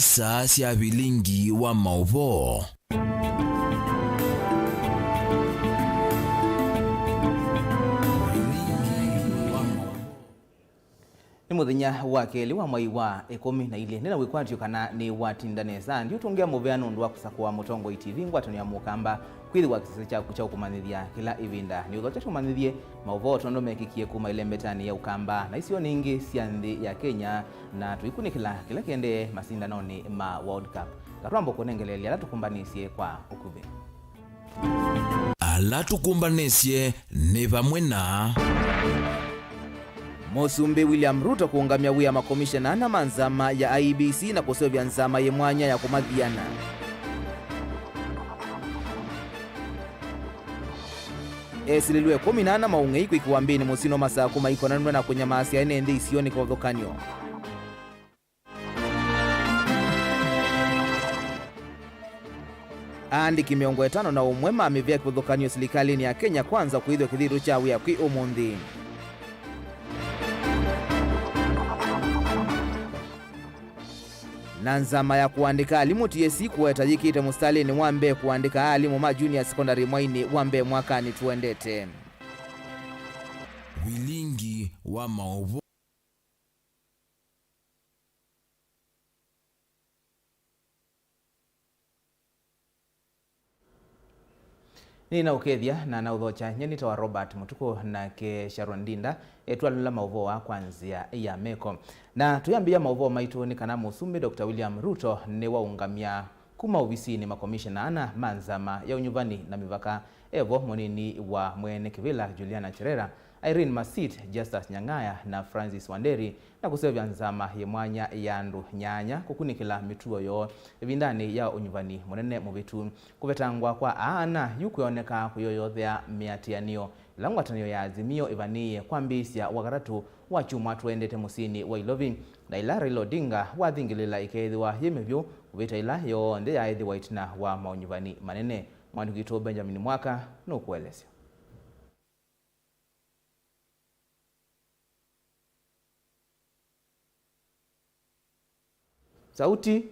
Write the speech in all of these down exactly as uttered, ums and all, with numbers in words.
Saa sya vilingi wa maũvoo. Nĩ mũthenya wa kelĩ wa mwei wa ĩkũmi na ilĩ. Nĩ na wĩkwatyo kana nĩwatinda nesa. Ndiũtũngĩa mũvea nũndũ wa kũsakũa Mũtongoi T V ngwatanĩo ya Mũkamba kwĩthĩwa kĩsese kyaku kya ũkũmanyĩthya kĩla ĩvinda. Nĩũthokya tũmanyĩthye maũvoo tondũ mekĩkie kuma ĩlembetanĩ ya Ũkamba na isionĩ ingĩ sya nthĩ ya Kenya, na tũikunĩkĩla kĩla kĩendee masindanonĩ ma World Cup. Katwambo kũnengeleelya ala tũkũmbanĩsye kwa ũkuvĩ. Ala tũkũmbanĩsye nĩ vamwe na Mũsumbĩ William Ruto kũũngamya wĩa makomishena ana ma nzama ya I E B C na kũseũvya nzama yĩ mwanya ya kũmathiana. Esilĩlw'a ĩkũmi na ana ma ũng'ei kwĩkĩwa mbĩnĩ mũsyĩnĩ wa Masakũ maikonanw'a na kũnyamaasya ene nthĩ isionĩ kĩvathũkany'o. Aandĩki mĩongo ĩtano na ũmwe mamĩvea kĩvathũkany'o silikalĩnĩ ya Kenya Kwanza kũĩthw'a kĩthitũ kya wĩa kwĩ ũmũnthĩ. Na nzama ya kũandĩka alimũ T S C kũweta yĩkĩte mũsitalĩnĩ wa mbee kũandĩka alimũ ma junior secondary mwainĩ wa mbee mwakanĩ tũendete. Vilingi wa maũvoo. Nĩnaũkethya na naũthokya. Nyie nĩtawa Robert Mũtukũ, nake Sharon Ndinda etwalũla maũvoo aa kwa nzĩa ya meko. Na tũyambĩĩa maũvoo maitũ nĩ kana Mũsumbĩ Doctor William Ruto nĩwaũngamya kuma ovisinĩ makomishena ana ma nzama ya ũnyuvani na mĩvaka, evo mũnini wa mwene kĩvĩla Juliana Cherera, Irene Masit, Justus Nyang'aya na Francis Wanderi, na kũseũvya nzama yĩ mwanya ya andũ nyanya kũkunĩkĩla mĩtuo yoo ĩvindanĩ ya ũnyuvani mũnene mũvĩtu. Kũvetangwa kwa aa ana yu kwĩoneka kũyoyothea mĩatĩanĩo ĩla ngwatanĩo ya Azimio ĩvanĩĩe kwambĩĩsya Wakatatũ wa kyumwa tũendete mũsyĩnĩ wa Ilovi, na ĩla Raila Odinga wathingĩlĩla ĩkeethĩwa yĩ mĩvyũ kũvĩta ĩla yonthe yaethĩwa ĩtina wa maũnyuvani manene. Mwandĩki witũ Benjamin Mwaka nũkũelesya. Sauti.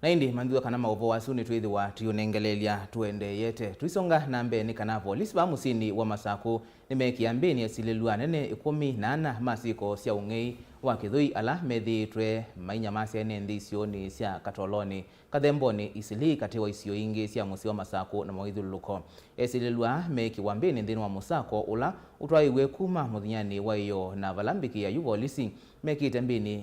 Na ĩndĩ manthĩwa kana maũvoo asu nĩtwĩthĩwa tũiũnengeleelya tũendeeyete. Tũisonga na mbee nĩ kana avolisi vaa mũsyĩnĩ wa Masakũ nĩmeekĩa mbĩnĩ esilĩlw'a anene ĩkũmi na ana ma syĩko sya ũng'ei wa kĩthũi ala methĩĩtwe mainyamasya ene nthĩ isionĩ sya Katolonĩ, Kathembonĩ, Isilii, katĩ wa isio ingĩ sya mũsyĩ wa Masakũ na mawĩthyũlũlũko. Esilĩlw'a meekĩwa mbĩnĩ nthĩnĩ wa mũsako ũla ũtwaĩwe kuma mũthenyanĩ wa ĩyoo, na vala mbĩkĩa yu volisi mekĩte mbĩnĩ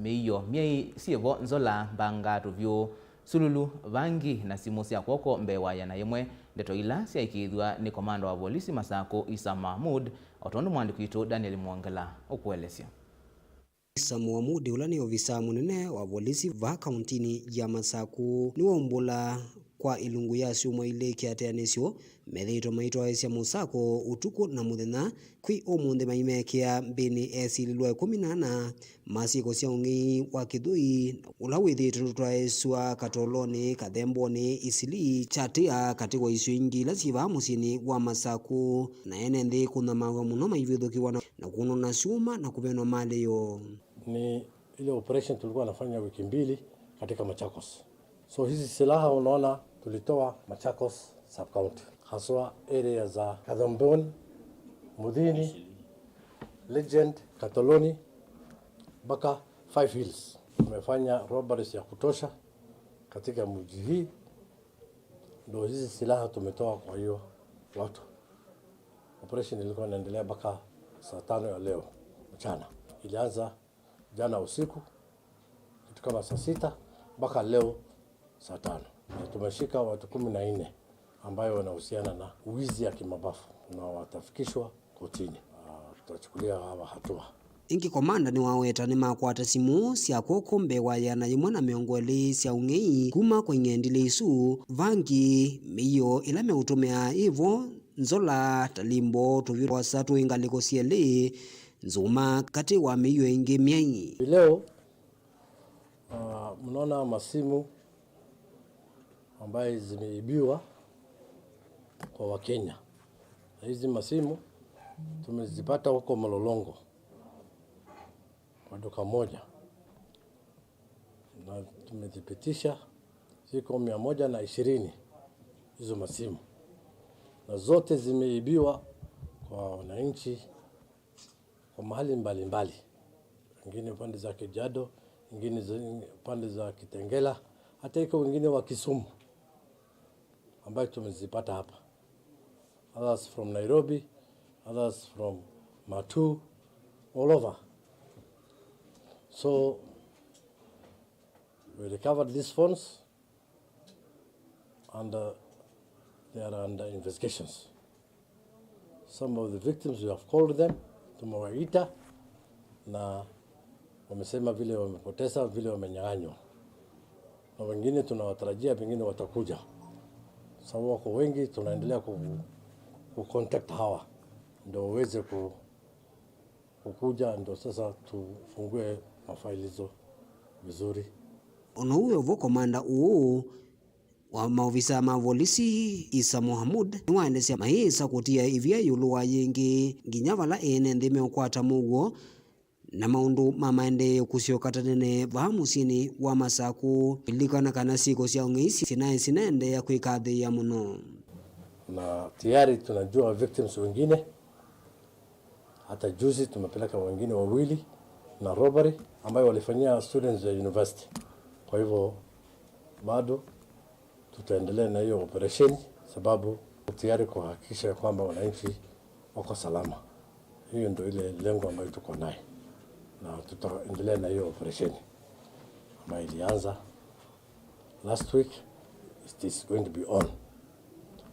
mĩio myei syĩvo, nzola, mbanga, tũvyũ, sululu, vangi na simũ sya kw'oko mbee wa ĩana yĩmwe, ndeto ila syaĩkĩĩthw'a nĩ komanda wa volisi Masakũ, Isa Mahmud, o tondũ mwandĩki witũ Daniel Mwongela ũkũelesya. Isa Mohamud, ũla nĩ ovisaa mũnene wa volisi vaa kauntinĩ ya Masakũ, nĩwaumbũla kwa ilungu ya syumwa ilĩ kĩatĩanĩsyo methĩĩtwe maitwaĩĩsya mũsako ũtukũ na mũthenya. Kwĩ ũmũnthĩ maimekĩa mbĩnĩ esilĩlw'a ĩkũmi na ana ma syĩko sya ũng'ei wa kĩthũi, ũla wĩthĩĩtwe ndũtwaĩĩsw'a Katolonĩ, Kathembonĩ, Isilii, Chatĩa, katĩ wa isio ingĩ ila syĩ vaa mũsyĩnĩ wa Masakũ, na ene nthĩ kũnyamaaw'a mũno maivĩthũkĩwa na na kũnwa na syuma na kũvenwa malĩ yoo. Ni ile operation tulikuwa nafanya wiki mbili katika Machakos. So hizi silaha unaona tulitoa Machakos sub county, haswa area za Kathemboni, Muthini, Legend, Katoloni mpaka Five Hills. Tumefanya robberies ya kutosha katika mji hii, ndo hizi silaha tumetoa kwa hiyo watu. Operation ilikuwa inaendelea mpaka saa tano ya leo mchana. Ilianza jana usiku kitu kama saa sita mpaka leo saa tano, na tumeshika watu kumi na nne ambayo wanahusiana na wizi ya kimabavu na watafikishwa kotini. Ah, tutachukulia hawa hatua. Ĩngĩ, komanda nĩwaweta nĩmakwata simũ sya kw'oko mbee wa ĩana yĩmwe na mĩongo ĩlĩ sya ũng'ei kuma kwa ing'endilĩ isu, vangi, mĩio ĩla meũtũmĩaa ĩvo, nzola, talimbo, tũvyũ twosa twĩ ngalĩko syelĩ, nzuma, katĩ wa mĩio ĩngĩ myai. Leo, ah, mnaona masimu ambaye zimeibiwa kwa Wakenya. Na hizi masimu Tumezipata huko Mlolongo kwa duka moja, na tumethibitisha ziko mia moja na ishirini hizo masimu, na zote zimeibiwa kwa wananchi kwa mahali mbalimbali, wengine pande za Kajiado, wengine za-, pande za Kitengela, hata iko wengine wa Kisumu ambayo tumezipata hapa, others from Nairobi, others from Matuu, all over. So we recovered these phones and, uh, they are under investigations. Some of the victims, we have called them, tumewaita na wamesema vile wamepoteza, vile wamenyang'anywa, na wengine tunawatarajia pengine watakuja, sababu wako wengi. Tunaendelea ku, ku contact hawa ndio waweze ku, kukuja, ndio sasa tufungue mafaili hizo vizuri. Ona ũu wĩ vo, komanda ũũ wa maovisa ma volisi, Isa Mohamud, nĩwaelesya mayĩsa kũtia ĩvia ĩũlũ wa yĩngĩ nginya vala ene nthĩ meũkwata mũuo na maũndũ ma maendeeo kũsyoka ta tene vaa mũsyĩnĩ wa Masakũ. Lilikana kana syĩko sya ũng'ei sinaĩ sinaendeea kwĩkathĩĩa mũno. Na tayari tunajua victims wengine. Hata juzi tumepeleka wengine wawili na robbery ambayo walifanyia students ya university. Kwa hivyo bado tutaendelea na hiyo operation, sababu tayari kuhakikisha kwamba wananchi wako salama. Hiyo ndio ile lengo ambayo tuko nayo, na tutaendelea na hiyo operation ambayo ilianza last week. It is going to be on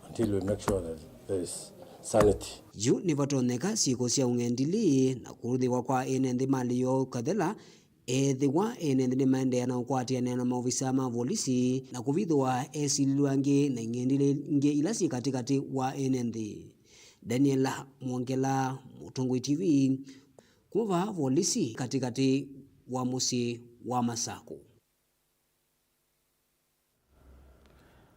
until we make sure that there is sanity. Yu nĩvatonyeka syĩko sya ũng'endili na kũthĩwa kwa ene nthĩ malĩ yoo kathela, ethĩwa ene nthĩ nĩmaendeea na ũkwatĩanĩa na maovisa ma volisi na kũvithũa esilĩlw'a angĩ na ing'endili ingĩ ila syĩ katĩkatĩ wa ene nthĩ. Daniel Mwongela, Mũtongoi T V, kuma vaa volisi katĩkatĩ wa mũsyĩ wa Masakũ.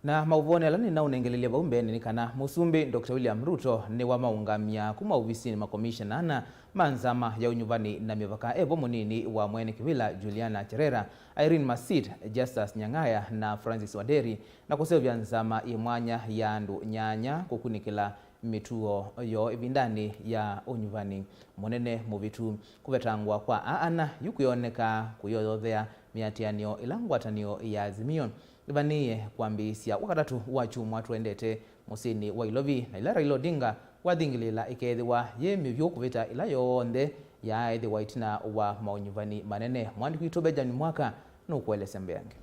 Na maũvonĩ ala nĩnaũnengelelye vau mbeenĩ nĩ kana Mũsumbĩ Doctor William Ruto nĩwamaũngamya kuma ovisinĩ makomishana ana ma nzama ya ũnyuvani na mĩvaka, evo mũnini wa mwene kĩvĩla Juliana Cherera, Irene Masit, Justus Nyang'aya na Francis Wanderi, na kũseũvya nzama yĩ mwanya ya andũ nyanya kũkunĩkĩla mĩtuo yoo ĩvindanĩ ya ũnyuvani mũnene mũvĩtu. Kũvetangwa kwa aa ana yu kwĩoneka kũyoyothea mĩatĩanĩo ĩla ngwatanĩo ya Azimio ĩvanĩĩe kwambĩĩsya Wakatatũ wa kyumwa tũendete mũsyĩnĩ wa Ilovi, na ĩla Raila Odinga wathingĩlĩĩla ĩkeethĩwa yĩ mĩvyũ kũvĩta ĩla yonthe yaaĩthĩwa ĩtina wa maũnyuvani manene. Mũandĩki witũ Benjamin Mwaka nũkũelesya mbeange.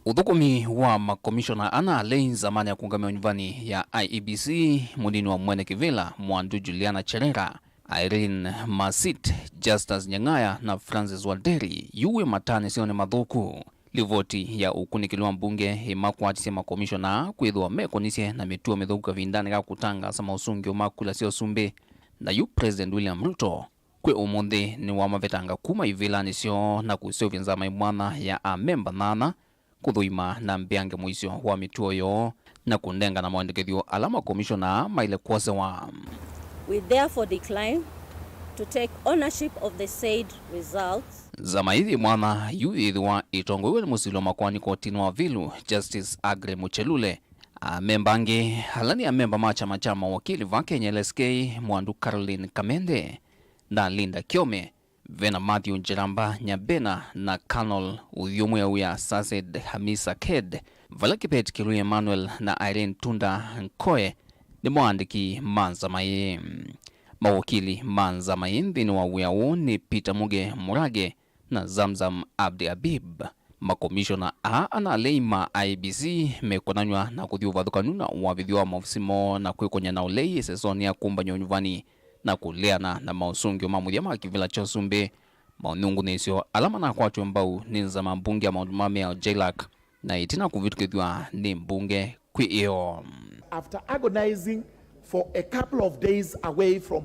Ũthũkũmi wa makomishona ana alei nzamanĩ ya kũũngamĩa ũnyuvani ya I E B C, mũnini wa mwene kĩvĩla Mwandu Juliana Cherera, Irene Masit, Justus Nyang'aya na Francis Wanderi yu wĩ matanĩsyonĩ mathũku. Livoti ya ũkunĩkĩli wa mbunge ĩmakwatisye makomishona kwĩthĩwa mekonisye na mĩtuo mĩthũku kavindanĩ ka kũtangaasa maũsũngĩo ma kula sya ũsumbĩ, na yu President William Ruto kwĩ ũmũnthĩ nĩwamavetanga kuma ivĩlanĩ syoo na kũseũvya nzama ĩ mwanya ya amemba nyanya kũthũima na mbeange mũisyo wa mĩtuo yoo na kũnengana maendekethyo ala makomishona maĩle kwosewa. We therefore decline to take ownership of the said results. Nzama ĩĩ yĩ mwanya yu yĩthĩwa ĩtongoew'e nĩ mũsili wa makoani kotinĩ wa Vilu, Justice Aggrey Muchelule. Amemba angĩ ala nĩ amemba ma kyama kya mawakili va Kenya L S K, Mwandu Caroline Kamende na Linda Kiome, ve na Matthew Njeramba Nyabena na Colonel Ũthyũ Mweu ya Saced Hamisa Ked, vala Kipet Kirui Emmanuel na Irene Tunda Nkoe nĩmo aandĩki ma nzama ĩĩ. Mawakili ma nzama ĩĩ nthĩnĩ wa wĩa ũũ nĩ Peter Muge Murage na Zamzam Abdi Habib. Makomishona aa ana alei ma I E B C mekonanw'a na kũthi ũvathũkanu na ũavĩthyo wa maovisi moo na kwĩkony'a na ũlei ĩsesonĩ ya kũmbany'a ũnyuvani na kũleana na maũsũngĩo ma mũthya ma kĩvĩla kya ũsumbĩ, maũnyungunĩsyo ala manakwatw'e mbau nĩ nzama mbunge ya maũndũ ma mĩao JLAC, na ĩtina kũvĩtũkĩthw'a nĩ mbunge kwĩ ĩoo. After agonizing for a couple of days away from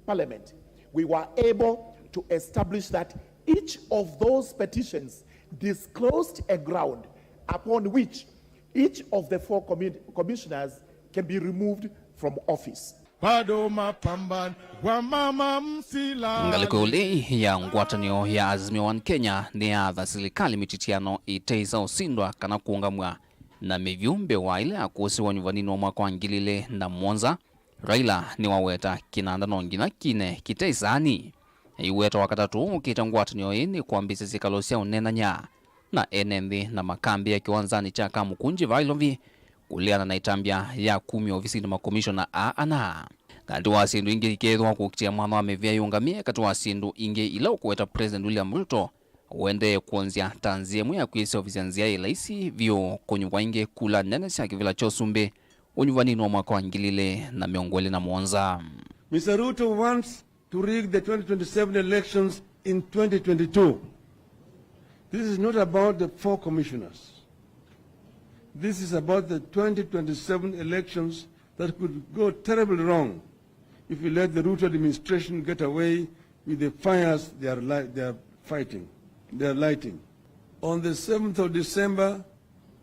Parliament, we were able to establish that each of those petitions disclosed a ground upon which each of the four commi-, commissioners can be removed from office. Bado mapambano, wamama msilale. Ngalĩko ĩũlũ ya ngwatanĩo ya Azimio One Kenya nĩyaatha silikalĩ mĩtityano ĩteĩsa ũsindwa kana kũũngamw'a na mĩvyũ mbee wa ĩla yakũsĩwa nyuvanĩ wa mwaka wa ngili ilĩ na mũonza. Raila nĩwaweta kĩnanda no nginya kine kĩte ĩsaanĩ. Aiweta wakatatũ ũkĩte ngwatanĩo ĩĩ nĩkwambĩĩsya syĩkalo sya ũneenany'a na ene nthĩ na makambĩa kĩwanzanĩ kya Kamukunji vaa Ilovi kũleana na ĩtambya ya kumya ovisinĩ makomishona aa ana. Katĩ wa syĩndũ ingĩ ikeethĩwa kũkitĩa mwanya wa mĩvĩa yĩũngamĩe katĩ wa syĩndũ ingĩ ila ũkũweta President William Ruto ũendee kwonzya ta nzĩa ĩmwe ya kwĩseũvĩsya nzĩa yĩ laisi vyũ kũnyuvwa ĩngĩ kula nene sya kĩvĩla kya ũsumbĩ ũnyuvanĩnĩ wa mwaka wa ngili ilĩ na mĩongo ĩlĩ na mũonza. Mister Ruto wants to rig the twenty twenty-seven elections in twenty twenty-two. This is not about the four commissioners. This is about the twenty twenty-seven elections that could go terribly wrong if we let the Ruto administration get away with the fires they are, li- they are fighting, they are lighting. On the seventh of December,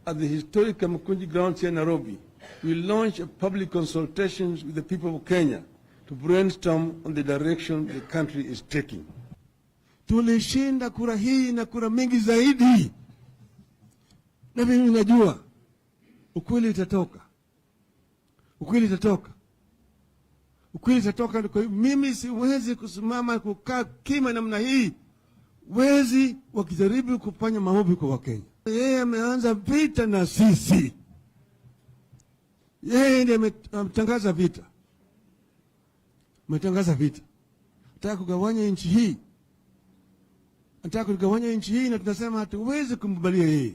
at the historic Kamukunji grounds here in Nairobi, we launched a public consultations with the people of Kenya to brainstorm on the direction the country is taking. Tulishinda kura hii na kura mingi zaidi, na mimi najua ukweli itatoka. Ukweli itatoka. Ukweli itatoka. Kwa hiyo mimi siwezi kusimama kukaa kima namna hii, wezi wakijaribu kufanya maovu kwa Wakenya. Yeye ameanza vita na sisi, yeye ndiye ame- ametangaza vita, ametangaza vita, anataka kugawanya nchi hii, anataka kugawanya nchi hii, na tunasema hatuwezi kumkubalia yeye.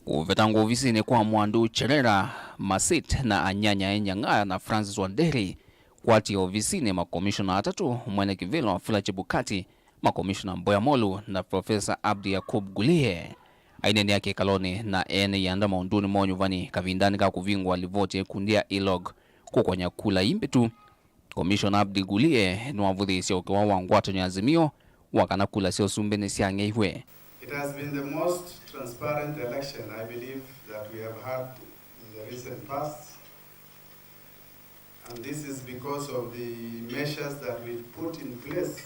Kũvetangwa ovisinĩ kwa Mwandu, Cherera, Masit na anyanyae Nyang'aya na Francis Wanderi kwatie ovisinĩ makomishona atatũ, mwene kĩvĩla Wafula Chebukati, makomishona Mboya Molu na Profesa Abdi Yakub Gulie. Aineenea kĩkalonĩ na ene ianda maũndũnĩ ma ũnyuvani kavindanĩ ka kũvingũa livoti ya ĩkundi ya ILOG kũkonya kula imbĩtu, Komishona Abdi Gulie nĩwavũthĩĩsye ũkĩwa wa ngwatanĩo ya Azimio wa kana kula sya ũsumbĩ nĩsyang'eiwe. It has been the most transparent election, I believe, that we have had in the recent past. And this is because of the measures that we put in place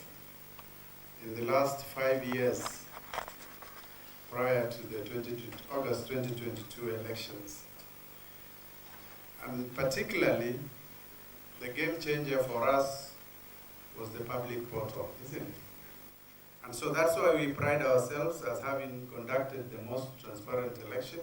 in the last five years prior to the twenty, August twenty twenty-two elections. And particularly, the game changer for us was the public portal, isn't it? And so that's why we pride ourselves as having conducted the most transparent election.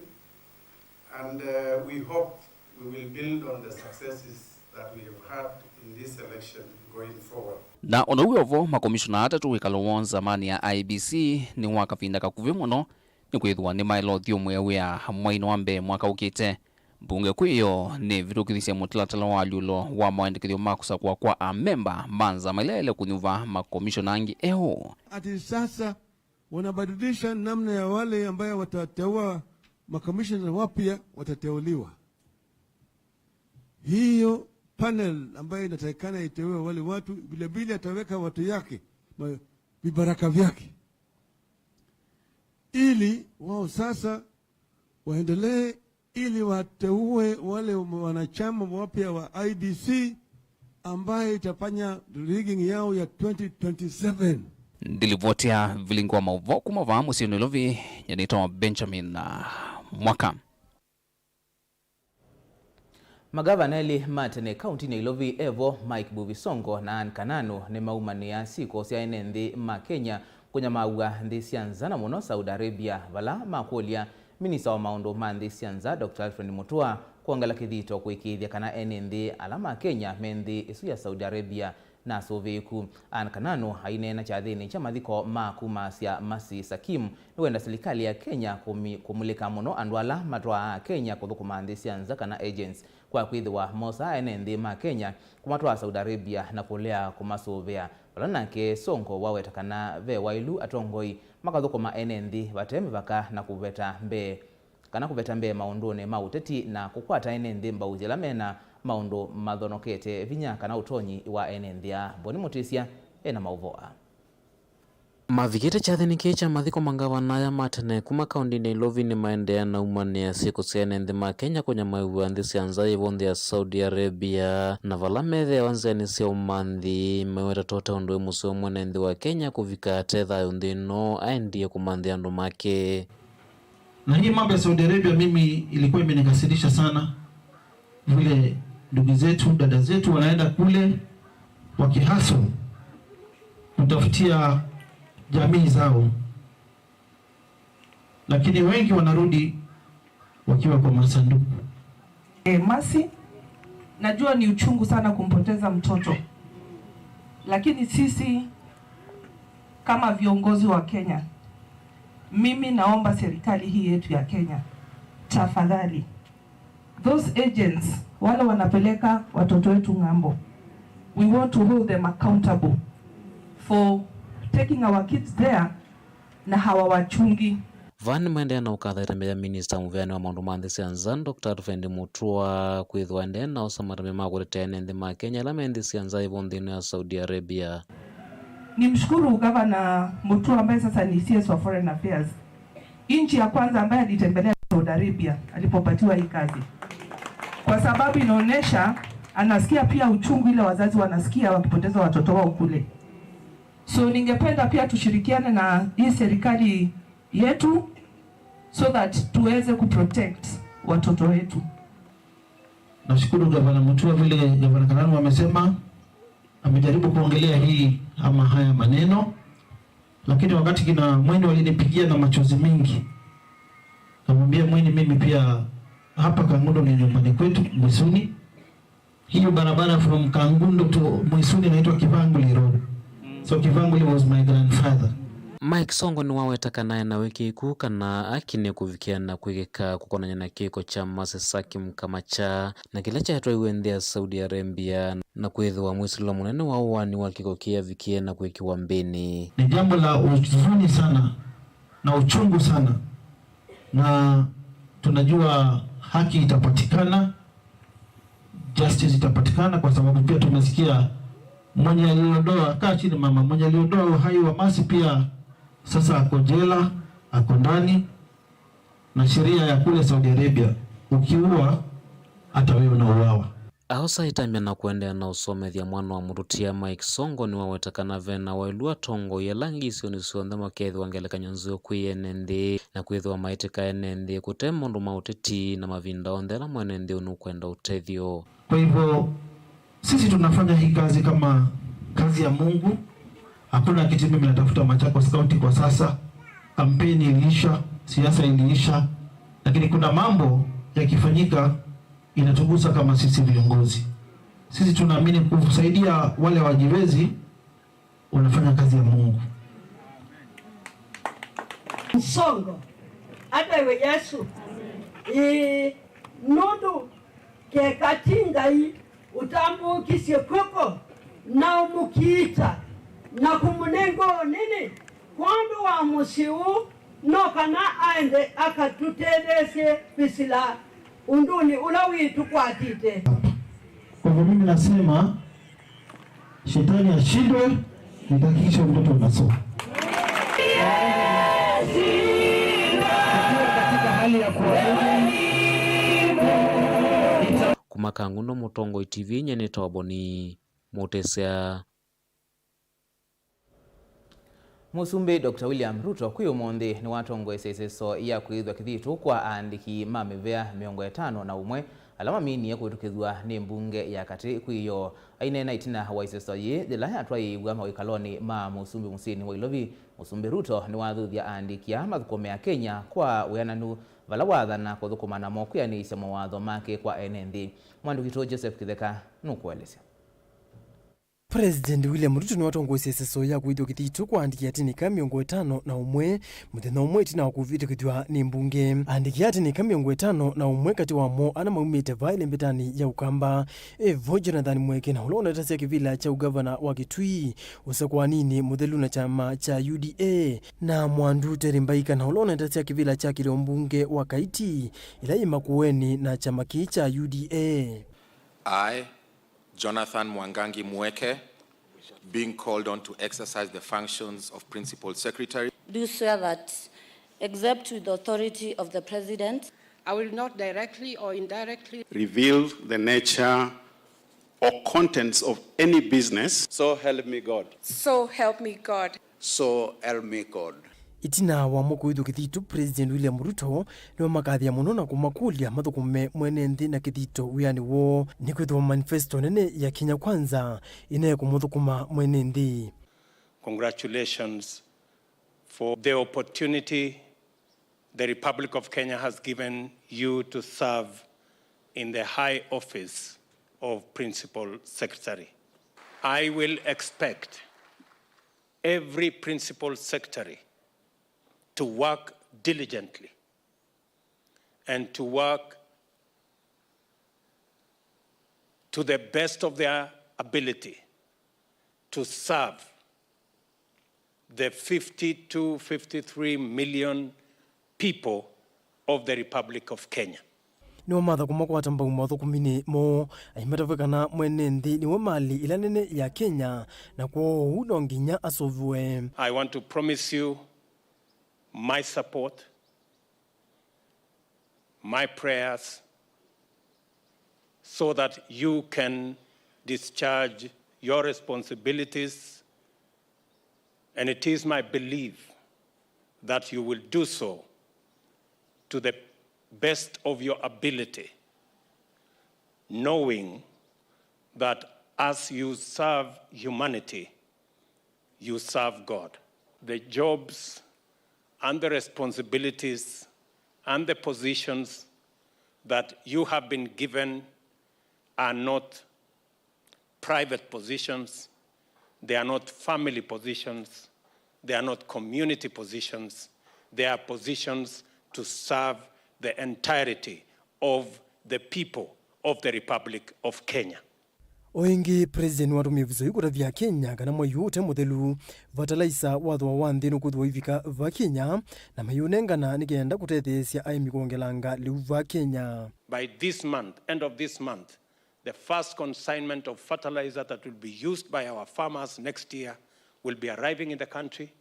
And uh, we hope we will build on the successes that we have had in this election going forward. Na o na ũu wĩ o vo, makomishona atatũ wĩkalo woo nzamanĩ ya I E B C nĩ wa kavinda kakuvĩ mũno, nĩkwĩthĩwa nĩmaĩle ũthyũmũĩa wĩa mweinĩ wa mbee mwaka ũkĩte. Mbunge kwĩyo nĩvĩtũkĩthisye mũtalatala wa alyũlo wa maendekethyo ma kũsakũa kwa amemba ma nzama ila yaĩle kũnyuva makomishona angĩ eũ. Ati sasa wanabadilisha namna ya wale ambayo watateua makomishona wapya watateuliwa. Hiyo panel ambayo inatakikana iteue wale watu, vilevile ataweka watu yake, ma- vibaraka vyake, ili wao sasa waendelee, ili wateue wale wanachama wapya wa I E B C ambaye itafanya rigging yao ya twenty twenty-seven. Ndilivoti ya vilingi wa maũvoo kuma vaa mũsyĩ Nairobi, nyanĩtwa Benjamin na Mwaka. Magavana elĩ ma tene kauntinĩ ya Ilovi evo, Mike Mbuvi Sonko na Anne Kananu, nĩmaumanĩa syĩko sya ene nthĩ ma Kenya kũnyamaaw'a nthĩ sya nza, na mũno Saudi Arabia, vala makũlya minista wa maũndũ ma nthĩ sya nza, Doctor Alfred Mutua, kwongela kĩthito kũĩkĩĩthya kana ene nthĩ ala ma Kenya me nthĩ ĩsu ya Saudi Arabia nasũvĩĩku. Anne Kananu aineena kyathĩnĩ kya mathiko ma kumasya Mercy Sakim nĩwenda silikalĩ ya Kenya kũmi- kũmulĩka mũno andũ ala matwaa Kenya kũthũkũma nthĩ sya nza, kana agents, kwa kwĩthĩwa mosaa ene nthĩ ma Kenya kũmatwaa Saudi Arabia na kũlea kũmasũvĩa, vala nake Sonko waweta kana ve waĩlu atongoi makathũkũma ene nthĩ vate mĩvaka na kũveta mbee kana kũveta mbee maũndũnĩ ma ũteti na kũkwata ene nthĩ mbau yĩla mena maũndũ mathonokete vinya kana ũtonyi wa ene nthĩ aa. Mboni Mũtĩsya ena maũvoo aa. Mavikĩte kyathĩnĩ kĩĩ kya mathiko, mangavana aya ma tene kuma kaũntĩnĩ ya Nairobi nĩmaendeea na umanĩa syĩko sya ene nthĩ ma Kenya kũnyamaĩw'a nthĩ sya nza yĩvo nthĩ ya Saudi Arabia, na vala methĩawa nzĩanĩ sya ũmanthi meweta tota ũndũ wĩ mũseo mwene nthĩ wa Kenya kũvika ate thayũ nthĩ ĩno aendie kũmanthĩa andũ make. Na hii mambo ya Saudi Arabia mimi ilikuwa imenikasirisha sana, vile ndugu zetu, dada zetu wanaenda kule wakihustle kutafutia jamii zao, lakini wengi wanarudi wakiwa kwa masanduku. E, Mercy, najua ni uchungu sana kumpoteza mtoto, lakini sisi kama viongozi wa Kenya, mimi naomba serikali hii yetu ya Kenya, tafadhali, those agents wale wanapeleka watoto wetu ng'ambo, we want to hold them accountable for taking our kids there na hawawachungi. Vaa nĩmaendeea na ũkatha ĩtambya ya minista mũveani wa maũndũ ma nthĩ sya nza, Doctor Alfred Mutua, kwĩthĩwa endeea na osa matambya ma kũtetea ene nthĩ ma Kenya ala me nthĩ sya nza ĩvo nthĩ ĩno ya Saudi Arabia. Nimshukuru Gavana Mutua ambaye sasa ni C S wa Foreign Affairs. Hii nchi ya kwanza ambaye alitembelea Saudi Arabia alipopatiwa hii kazi, kwa sababu inaonyesha anasikia pia uchungu ile wazazi wanasikia wakipoteza watoto wao kule. So ningependa pia tushirikiane na hii serikali yetu so that tuweze kuprotect watoto wetu. Nashukuru Gavana Mutua, vile Gavana Karanu amesema, amejaribu kuongelea hii ama haya maneno, lakini wakati kina Mweni walinipigia na machozi mengi, kamwambia Mweni, mimi pia hapa Kangundo ni nyumbani kwetu Mwisuni. Hiyo barabara from Kangundo to Mwisuni inaitwa Kivanguli Road. So Kivanguli was my grandfather. Mike Songo nĩwaweta kana ena wĩkĩĩku kana aki nĩkũvikĩa na kwĩkĩka kũkonany'a na kĩko kya Mercy Sakim Kamacha na kĩla kyatwaiwe nthĩ ya Saudi Arabia, na kwĩthĩwa mwĩsĩlĩlo mũnene wa ũaani wa kĩko kĩĩ avikie na kwĩkĩwa mbĩnĩ. Ni jambo la huzuni sana na uchungu sana, na tunajua haki itapatikana, justice itapatikana, kwa sababu pia tumesikia mwenye aliondoa, kaa chini mama, mwenye aliondoa uhai wa Mercy pia sasa ako jela, ako ndani, na sheria ya kule Saudi Arabia, ukiua, hata wewe unauawa. Aosa ĩtambya na kũendeea na ũsomethya mwana wa mũtũtia, Mike Songo nĩwaweta kana ve na waĩlu atongoi ala angĩ isionĩ syonthe makethĩwa ngelekany'o nzeo kwĩ ene nthĩ, na kwĩthĩwa maĩtĩka ene nthĩ kũte maũndũ ma ũteti na mavinda onthe ala mwene nthĩ ũnũkwenda ũtethyo. Kwa hivyo, sisi tunafanya hii kazi kama kazi ya Mungu. Hakuna kitu mimi natafuta Machakos County kwa sasa. Kampeni iliisha, siasa iliisha, lakini kuna mambo yakifanyika inatugusa kama sisi viongozi. Sisi tunaamini kusaidia wale wajiwezi, unafanya kazi ya Mungu. Nsongo, ata iwe Yesu. Ĩĩ, nũndũ keka ti Ngai ũtambũũkisye kw'oko na ũmũkiita na kũmũnenga ũnene kwondũ wa mũsyĩ ũũ, no kana aende akatũtetheesye kwĩsĩla ũndũnĩ ũla wĩtũkwatĩte. Kwa hivyo mimi nasema, shetani ashindwe, nitahakikisha mtoto anasoma. Kuma Kangundo, Mũtongoi T V, nyie nĩtawa Boni Mũtĩsya. Mũsumbĩ Doctor William Ruto kwĩ ũmũnthĩ nĩwatongoesye ĩseso ya kwĩthwa kĩthitũ kwa aandĩki ma mĩvĩa mĩongo ĩtano na ũmwe ala maminie kũvĩtũkĩthw'a nĩ mbunge ya katĩ kwĩoo. Aineena ĩtina wa ĩseso yĩĩ yĩla yatwaĩĩw'a mawĩkalonĩ ma mũsumbĩ mũsyĩnĩ wa Ilovi, Mũsumbĩ Ruto nĩwathuthya aandĩki aa mathũkũme Akenya kwa wĩananu vala waathana kũthũkũma namo kwĩanĩĩsya mawatho make kwa ene nthĩ. Mwandĩki witũ Joseph Kĩtheka nũkũelesya. President William Ruto nĩwatongoesye ĩseso ya kũĩthw'a kĩthitũ kwa aandĩki atĩnĩka mĩongo ĩtano na ũmwe, mũthenya ũmwe ĩtina wa kũvĩtũkĩthw'a nĩ mbunge. Aandĩki atĩnĩka mĩongo ĩtano na ũmwe katĩ wamo ana maumĩte vaa ĩlembetanĩ ya Ũkamba, ĩvo Jonathan Mweke na ũla ũnetasya kĩvĩla kya ũgavana wa Kitui, ũsakũaninĩ mũthelu na kyama kya U D A, na Mwandu Terry Mbaika na ũla ũnetasya kĩvĩla kya kĩlĩo mbunge wa Kaiti, ĩla yĩ makũenĩ na kyama kĩĩ kya U D A. I, Jonathan Mwangangi Mweke, Being called on to exercise the functions of Principal Secretary. Do swear that, except with the authority of the President, I will not directly or indirectly Reveal the nature or contents of any business. So help me God. So help me God. So help me God. Ĩtina wa mwako ũyũ kĩthito, President William Ruto nĩwamakathĩa mũno na kũmakũlya mathũkũme mwene nthĩ na kĩthito wĩanĩ woo, nĩkwĩthĩwa manifesto nene ya Kenya Kwanza ĩnekũmũthũkũma mwene nthĩ. Congratulations for the opportunity the Republic of Kenya has given you to serve in the high office of Principal Secretary. I will expect every Principal Secretary to work diligently and to work to the best of their ability to serve the fifty-two, fifty-three million people of the Republic of Kenya. Nĩwamatha kũmakwata mbau mathũkũminĩ moo, aimatavw'a kana mwene nthĩ nĩwe malĩ ĩla nene ya Kenya, na kwoou no nginya asũvĩwe. I want to promise you my support, my prayers, so that you can discharge your responsibilities. And it is my belief that you will do so to the best of your ability, knowing that as you serve humanity, you serve God. The jobs and the responsibilities and the positions that you have been given are not private positions, they are not family positions, they are not community positions, they are positions to serve the entirety of the people of the Republic of Kenya. O ĩngĩ, President nĩwatũmie ĩvuso yĩu kũtavya Kenya kana mwei ũũ ũte mũthelu, fertilizer wa thooa wa nthĩ nũkwĩthĩwa ũivika va Kenya, na mayĩũnengana nĩ kenda kũtetheesya aĩmi kwongelanga lĩu va Kenya. By this month, end of this month, the first consignment of fertilizer that will be used by our farmers next year will be arriving in the country.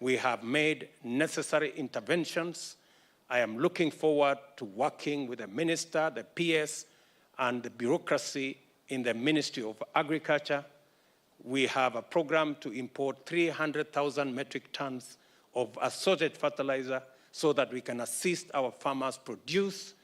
We have made necessary interventions. I am looking forward to working with the minister, the P S, and the bureaucracy in the Ministry of Agriculture. We have a program to import three hundred thousand metric tons of assorted fertilizer so that we can assist our farmers produce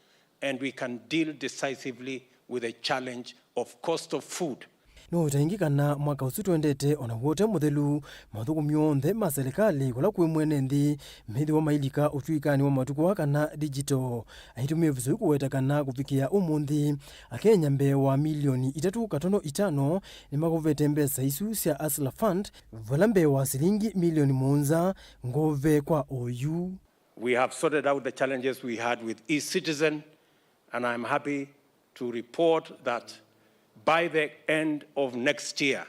and we can deal decisively with the challenge of cost of food. No ũtaingĩ kana mwaka ũsu twendete o naw'o ũte mũthelu, mathũkũmi onthe ma selekalĩ kũla kwĩ mwene nthĩ methĩwa mailika ũtw'ĩkanĩ wa matukũ aa kana digital. Aitũmĩa ĩvuso yĩu kũweta kana kũvikĩa ũmũnthĩ, Akenya mbee wa milioni itatũ katono itano nĩmakũvĩte mbesa isu sya Hustler Fund, vala mbee wa silingi milioni mũonza ngũve kwa oyu. We have sorted out the challenges we had with e-Citizen, and I'm happy to report that by the end of next year,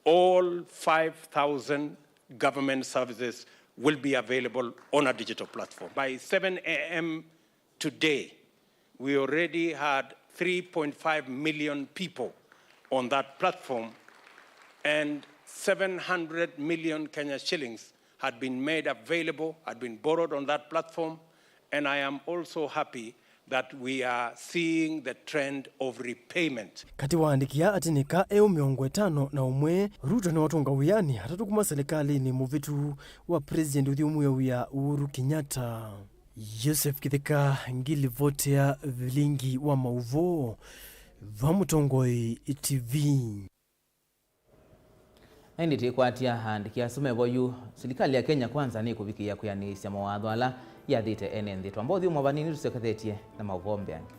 all five thousand government services will be available on a digital platform. By seven a m today, we already had three point five million people on that platform, and seven hundred million Kenya shillings had been made available, had been borrowed on that platform, and I am also happy that we are seeing the trend of repayment. Katĩ wa aandĩki aa atĩnĩka eũ mĩongo ĩtano na ũmwe, Ruto nĩwatũnga wĩanĩ atatũ kuma selekalĩnĩ mũvĩtu wa President ũthyũmũĩe wĩa Uhuru Kenyatta. Joseph Kĩtheka, ngilivoti ya vilingi wa maũvoo va Mũtongoi T V. Na ĩndĩ twĩkwatya aandĩki asu mevo yu, silikalĩ ya Kenya Kwanza nĩkũvikĩĩa kwĩanĩĩsya mawatho ala yathĩte ene nthĩ. Twamba ũthyũmũa vanini tũsyokethetye na maũvoo mbeange.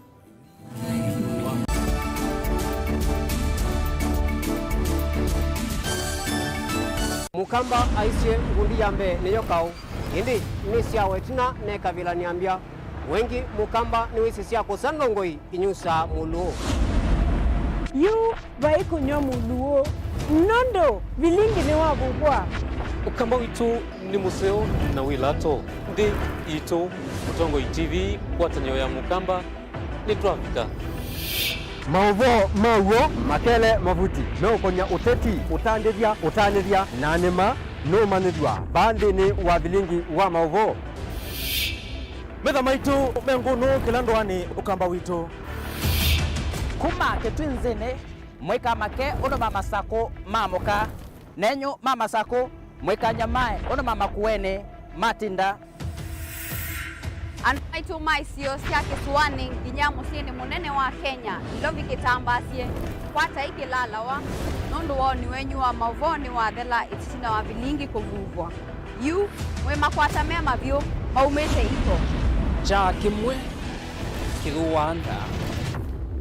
Mũkamba aisye ngundi ya mbee nĩyo kaũ, ĩndĩ nĩ syawa ĩtina nekavilany'a mbya. Wengĩ Mũkamba nĩwĩsĩ sya kũsa ndongoi inyusaa mũlũũ. Yu vai kũnyw'a mũlũũ nũndũ vilingi nĩwavuvwa. Ũkamba witũ nĩ mũseo na wĩ lato. Nthĩ yitũ, Mũtongoi T V, ngwatanĩo ya Mũkamba, nĩtwavika. Maũvoo ma w'o makele mavuti meũkonya ũteti, ũtandĩthya, ũtanĩthya, na nĩma nũmanyĩthw'a vaa nthĩnĩ wa vilingi wa maũvoo. Metha maitũ me ngũnũ kĩla ndũanĩ ũkamba witũ. Kuma Kĩtwinzĩnĩ, mwĩka make ũndũ ma Masakũ ma mũka, nenyu ma Masakũ, mwĩka nyamae ũndũ ma Makuenĩ matinda. Andũ maitũ ma isio sya kĩsũanĩ nginya mũsyĩnĩ mũnene wa Kenya, Nairobi kĩtambaasye, kwatai kĩlalawa, nũndũ woni wenyu wa maũvoo nĩwathela ĩtina wa vilingi kũvuvwa. Yu, mwĩmakwata me mavyũ, maumĩte iko. Kyaa kĩmwe kĩthũaa nda,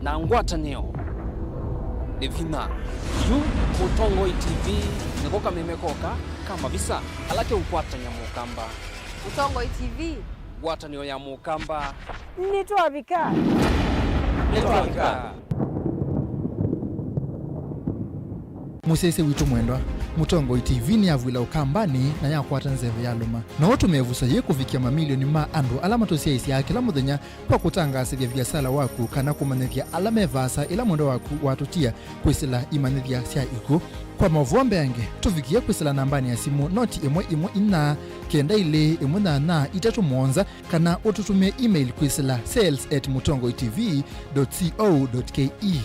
na ngwatanĩo nĩ vinya. Yu Mũtongoi T V nĩko kameme koka ka mavisa ala keũkwatany'a Mũkamba. Mũtongoi T V. Ngwatanĩo ya Mũkamba. Nĩtwavika. Nĩtwavika. Mũsyaĩĩsya witũ mwendwa, Mũtongoi T V nĩyavw'ĩla Ũkambanĩ na yakwata nzeve yalũma. No ũtũme ĩvuso yĩĩ kũvikĩa mamilioni ma andũ ala matũsyaĩĩsyaa kĩla mũthenya kwa kũtangaasĩthya viasala waku kana kũmanyĩthya ala me vaasa ĩla mwendwa waku watũtia kwĩsĩla imanyĩthya sya ikw'ũ. Kwa maũvoo mbeange, tũvikĩe kwĩsĩla nambanĩ ya simũ noti ĩmwe ĩmwe inya kenda ilĩ ĩmwe nyanya itatũ mũonza, kana ũtũtũmĩe email kwĩsĩla sales at mũtongoi T V dot co dot K E.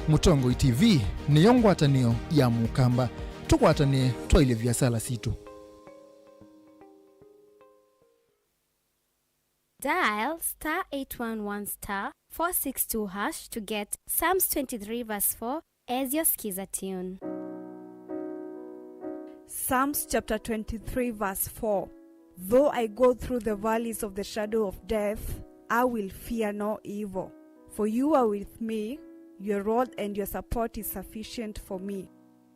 Mũtongoi T V nĩyo ngwatanĩo ya Mũkamba. Tũkwatanĩe twaĩlye viasala sitũ. Dial star eight one one star four six two hash to get Psalms twenty-three verse four as your skiza tune. Psalms chapter twenty-three, verse four. Though I go through the valleys of the shadow of death, I will fear no evil, for you are with me, your rod and your support is sufficient for me.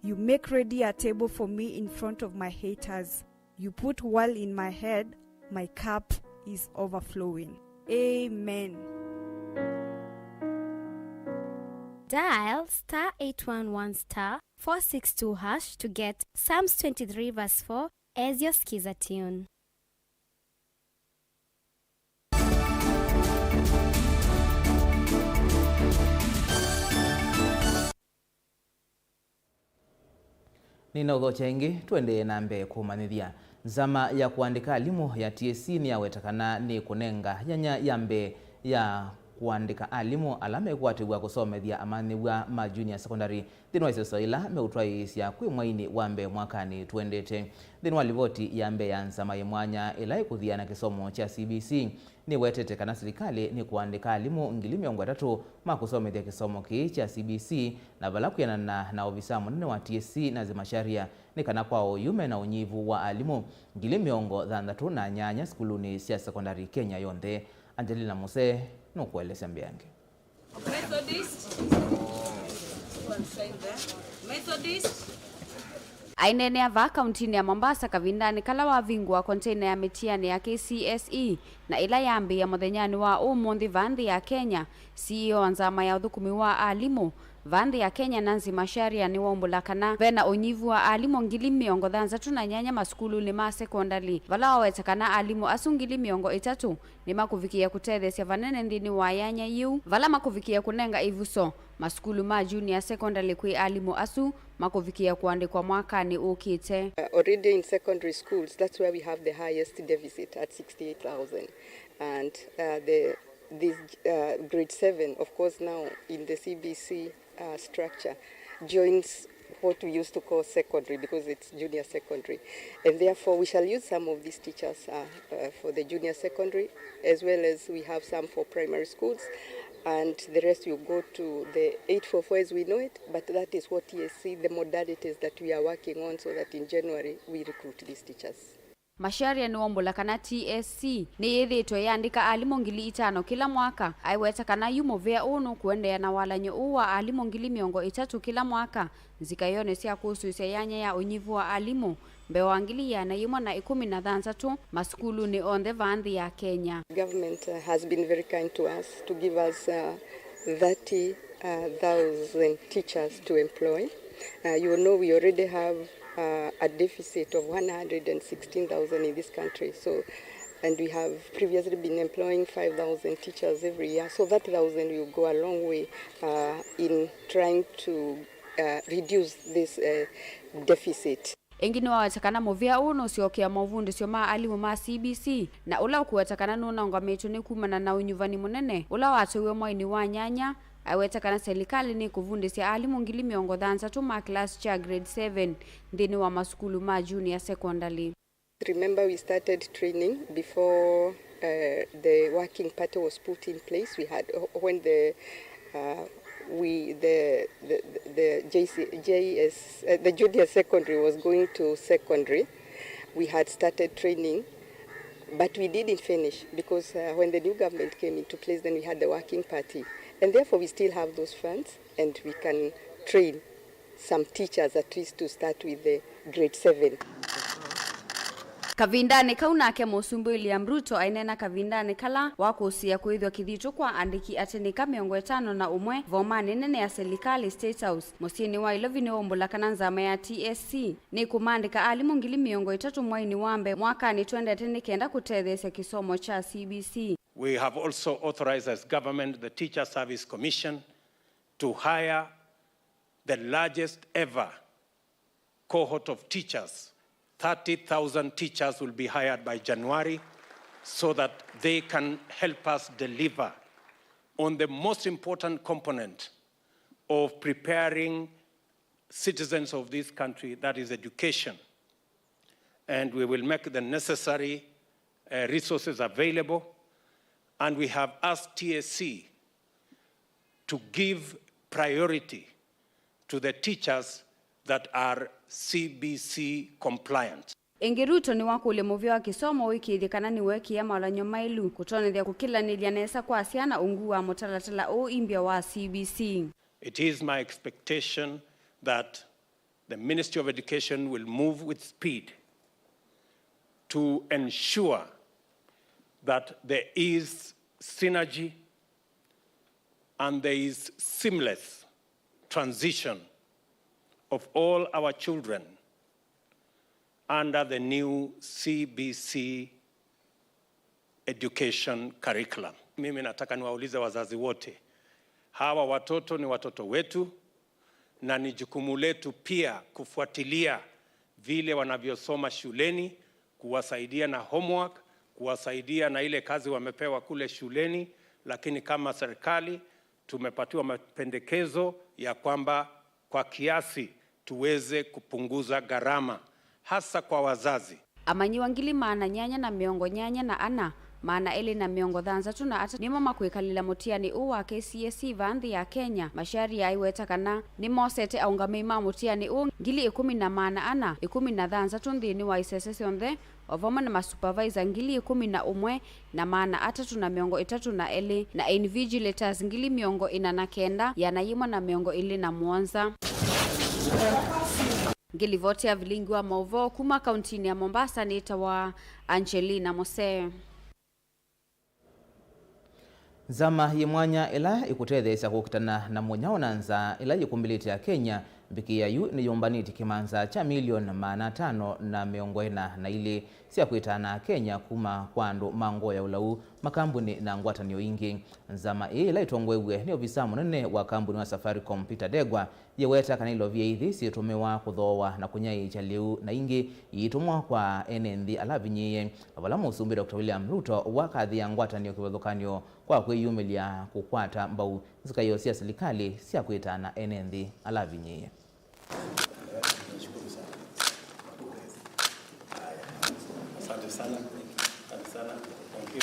You make ready a table for me in front of my haters. You put oil in my head, my cup is overflowing. Amen. Dial star eight one one star four six two hash to get Psalms twenty-three verse four as your skiza tune. Nĩnaũthokya ĩngĩ, tũendee na mbee kũmanyĩthya. Nzama ya kũandĩka alimũ ya T S C nĩyaweta kana nĩkũnenga yanya ya mbee ya kũandĩka alimũ ala mekwatĩw'a kũsomethya amanyĩw'a ma junior secondary nthĩnĩ wa isese ila meũtwaĩĩsya kwĩ mwainĩ wa mbee mwakanĩ tũendete. Nthĩnĩ wa livoti ya mbee ya nzama yĩ mwanya ĩla ĩkũthiana kĩsomo kya C B C, nĩwetete kana silikalĩ nĩkũandĩka alimũ ngili mĩongo ĩtatũ ma kũsomethya kĩsomo kĩĩ kya C B C, na vala kwĩanana na ovisaa mũnene wa T S C Nazim Macharia, nĩ kana kwa oyu mena ũnyivu wa alimũ ngili mĩongo thanthatũ na nyanya sukulunĩ sya sekondari Kenya yonthe. Angelina Muse nũkũelesya mbeange. Methodist. Go and sign there. Methodist. Aineenea vaa kauntinĩ ya Mombasa kavindanĩ kala wavingũa konteina ya mĩtianĩ ya K C S E, na ĩla yambĩĩa mũthenyanĩ wa ũmũnthĩ vaa nthĩ ya Kenya, C E O wa nzama ya ũthũkũmi wa alimũ vaa nthĩ ya Kenya, Nancy Macharia, nĩwaumbũla kana vena ũnyivu wa alimũ ngili mĩongo thanthatũ na nyanya masukulunĩ ma sekondalĩ, vala waweta kana alimũ asu ngili mĩongo ĩtatũ nĩmakũvikĩĩa kũtetheesya vanene nthĩnĩ wa yanya yĩu, vala makũvikĩĩa kũnenga ivuso masukulu ma junior secondary kwĩ alimũ asu makũvikĩĩa kũandĩkwa mwakanĩ ũkĩte. Uh, already in secondary schools, that's where we have the highest deficit at sixty-eight thousand. And, uh, the, this, uh, grade seven, of course, now in the C B C uh, structure joins what we used to call secondary, because it's junior secondary. And therefore, we shall use some of these teachers, uh, uh, for the junior secondary, as well as we have some for primary schools, and the rest will go to the eight four four as we know it, but that is what T S C, the modalities that we are working on, so that in January we recruit these teachers. Macharia nĩwaumbũla kana T S C nĩyĩthĩĩtwe ĩyandĩka alimũ ngili itano kĩla mwaka. Aiweta kana yu mũvĩa ũũ nũkũendeea na walany'o ũũ wa alimũ ngili mĩongo ĩtatũ kĩla mwaka nzikaĩonĩ sya kũsũĩsya yanya ya ũnyivu wa alimũ mbee wa ngili ĩana yĩmwe na ĩkũmi na thanthatũ masukulunĩ onthe vaa nthĩ ya Kenya. Government, uh, has been very kind to us to give us, uh, thirty, uh, thousand teachers to employ. Uh, you know, we already have, uh, a deficit of one hundred and sixteen thousand in this country. So, And we have previously been employing five thousand teachers every year, so that thousand will go a long way, uh, in trying to, uh, reduce this, uh, deficit. Ĩngĩ nĩwaweta kana mũvĩa ũũ nũsyookea movundĩsyo ma alimũ ma C B C, na ũla ũkũweta kana nũnaũngamĩtwe nĩ kumana na ũnyuvani mũnene ũla watwaiwe mwainĩ wa nyanya, aiweta kana selikalĩ nĩkũvundĩsya alimũ ngili mĩongo thanthatũ ma class kya grade seven nthĩnĩ wa masukulu ma junior secondary. Remember, we started training before, uh, the working party was put in place. We had, when the, uh, we, the, the, the J C, J S, uh, the junior secondary was going to secondary, we had started training, but we didn't finish because, uh, when the new government came into place, then we had the working party. And therefore, we still have those funds and we can train some teachers at least to start with the grade seven. Kavindanĩ kau nake Mũsumbĩ William Ruto aineena kavindanĩ kala wa kũsĩĩa kwĩthwa kĩthitũ kwa andĩki atĩ nĩka mĩongo ĩtano na ũmwe vomanĩ nene ya selikalĩ, State House, mũsyĩnĩ wa Ilovi, nĩwaumbũla kana nzama ya T S C nĩkũmandĩka alimũ ngili mĩongo ĩtatũ mwainĩ wa mbee mwakanĩ twendete nĩ kenda kũtetheesya kĩsomo kya C B C. We have also authorized as government the Teacher Service Commission to hire the largest ever cohort of teachers. Thirty thousand teachers will be hired by January so that they can help us deliver on the most important component of preparing citizens of this country, that is education. And we will make the necessary, uh, resources available. And we have asked T S C to give priority to the teachers that are C B C compliant. Ĩngĩ Ruto nĩwakũlya mũvĩa wa kĩsomo ũĩkĩĩthye kana nĩweekĩa maũlany'o maĩlu kũtonyethya kũkĩlanĩlya nesa kwa syana ungu wa mũtalatala ũũ imbya wa C B C. It is my expectation that the Ministry of Education will move with speed to ensure that there is synergy and there is seamless transition of all our children under the new C B C education curriculum. Mimi nataka niwaulize wazazi wote, hawa watoto ni watoto wetu, na ni jukumu letu pia kufuatilia vile wanavyosoma shuleni, kuwasaidia na homework, kuwasaidia na ile kazi wamepewa kule shuleni, lakini kama serikali tumepatiwa mapendekezo ya kwamba kwa kiasi tuweze kupunguza gharama, hasa kwa wazazi. Amanyĩw'a ngili maana nyanya na mĩongo nyanya na ana, maana elĩ na mĩongo thanthatũ na atatũ nĩmo makwĩkalĩla mũtiani ũũ wa K C S E vaa nthĩ ya Kenya. Macharia aiweta kana nĩmosete aũngamĩi ma mũtiani ũũ ngili ĩkũmi na maana ana ĩkũmi na thanthatũ nthĩnĩ wa isese syonthe, o vamwe na masupavaisa ngili ĩkũmi na ũmwe na maana atatũ na mĩongo ĩtatũ na elĩ, na invigilators ngili mĩongo ĩna na kenda, ĩana yĩmwe na mĩongo ĩlĩ na mũonza. Ngĩlivoti ya vilingi wa maũvoo kuma kauntinĩ ya Mombasa nĩtawa Angelina Mose. Nzama yĩ mwanya ĩla ĩkũtetheesya kũkitana na mũnyao na nzaa ĩla yĩkumbĩlĩte Akenya, mvikĩĩa yu nĩyũmbanĩtye kĩmanza kya milioni maana atano na mĩongo ĩna na ilĩ sya kwĩtaa na Akenya kuma kwa andũ ma ngoo ya ũlau, makambuni na ngwatanĩo ingĩ. Nzama ĩĩ ĩla ĩtongoew'e nĩ ovisaa mũnene wa kambuni wa Safaricom, Peter Ndegwa, yĩweta kana ilovia ithi syĩtũmĩwa kũthooa na kũnyaĩĩkya lĩu na ingĩ iitũmwa kwa ene nthĩ ala avinyĩĩe, na vala Mũsumbĩ Doctor William Ruto wakathĩĩa ngwatanĩo kĩvathũkany'o kwa kwĩyumĩlya kũkwata mbau nzikaĩo sya silikalĩ sya kwĩtaa na ene nthĩ ala avinyĩĩe. Asante sana. Asante sana. Thank you.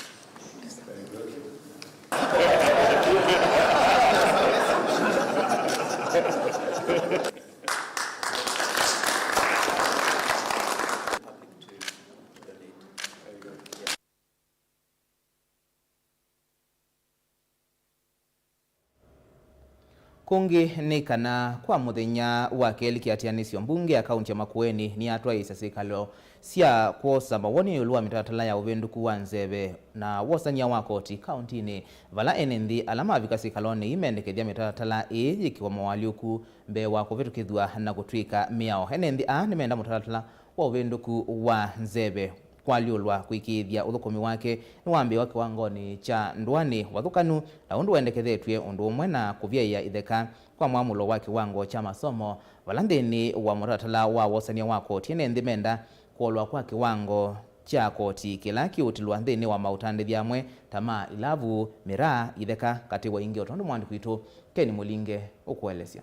Kũngĩ nĩ kana kwa mũthenya wa kelĩ kĩatĩanĩsyo mbunge ya kaunti ya Makueni nĩyatwaĩĩsya syĩkalo sya kwosa mawoni ĩũlũ wa mĩtalatala ya ũvĩndũku wa nzeve na wosany'a wa koti kauntinĩ, vala ene nthĩ ala mavika syĩkalonĩ ii mendekethya mĩtalatala ĩĩ yĩkĩwe moalyũku mbee wa kũvĩtũkĩthw'a na kũtw'ĩka mĩao. Ene nthĩ aa nĩmenda mũtalatala wa ũvĩndũku wa nzeve Kũalyũlwa kũĩkĩĩthya ũthũkũmi wake nĩwambĩĩwa kĩwangonĩ kya ndũanĩ, wathũkanu, na ũndũ wendekethetw'e ũndũ ũmwe na kũvyaĩa itheka kwa mwamũlo wa kĩwango kya masomo, vala nthĩnĩ wa mũtalatala wa wosany'a wa koti, ene nthĩ menda kũolwa kwa kĩwango kya koti kĩla kĩũtilwa nthĩnĩ wa maũtandĩthya amwe ta ma ilavu, mĩraa, itheka, katĩ wa ingĩ, o tondũ mwandĩki witũ Ken Mũlinge ũkũelesya.